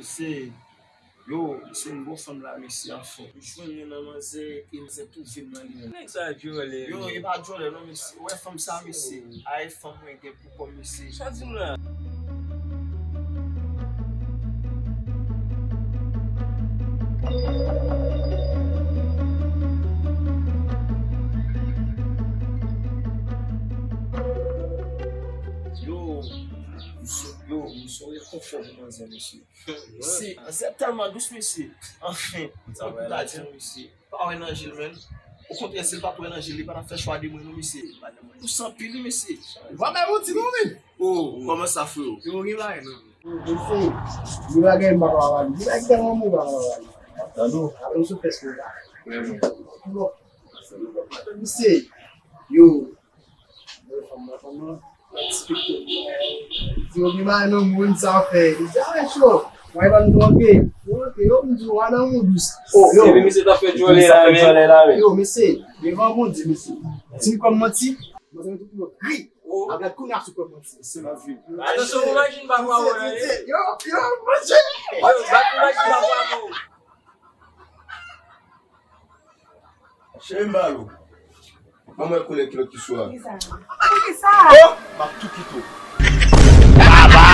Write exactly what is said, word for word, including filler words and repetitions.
Se, yo, se yon bon fanm la, mesye, anfen. M jwenn youn nan manzè, e manzè twouve m nan li menm. Nèg sa djòlè. Yo, e pa djòlè, non, mesye. Ou wè fanm sa, mesye? A, e fanm mwen gen pou kò, mesye. Sa di m la? Yo, misye, yo, misye, yon rekonfò pou manzè, mesye. Mesye, manzè tèlman dous, mesye. Anfen, sa pou ta di, mesye. Pa wè nan je l, menn. Okontrè, si l pa t wè nan je l, li pa t ap fè chwa de mwen, non, mesye. Dous anpil, wi, mesye. Ou pa bay manti, non, menn. Oh, kòman sa, freo? Yo, gen bagay, non. Mesye, gen bagay m pa ka pale. Gen bagay ki tèlman bon, m pa ka pale. Tande w? Apre, m sou fès mwen la. Bon. Mesye, yo, Mwen fanm nan, fanm nan, nan ti pik tou. Di yo gen bagay nan moun sa fè. Li di, "A, cho. Mwen ban m twonpe." Yo, ok, yo, m di, "Wa nan moun dous." Oh, yo, epi misye ta fè djòlè la, men. Yo, mesye, devan Bondye, mesye. Di m kòm manti. Mwen se tout moun ri. Oh. Agad kounye a sou kòm manti. Se la vi. Atansyon pou machin pa kwa wè. Yo, yo, manzè. Yo, bat pou machin pa kwa wè. Cheri m ba l ou. Ban mwen koulè kilòt ki sou a. Poukisa? Poukisa? Oh! M ap tou kite w. Baba!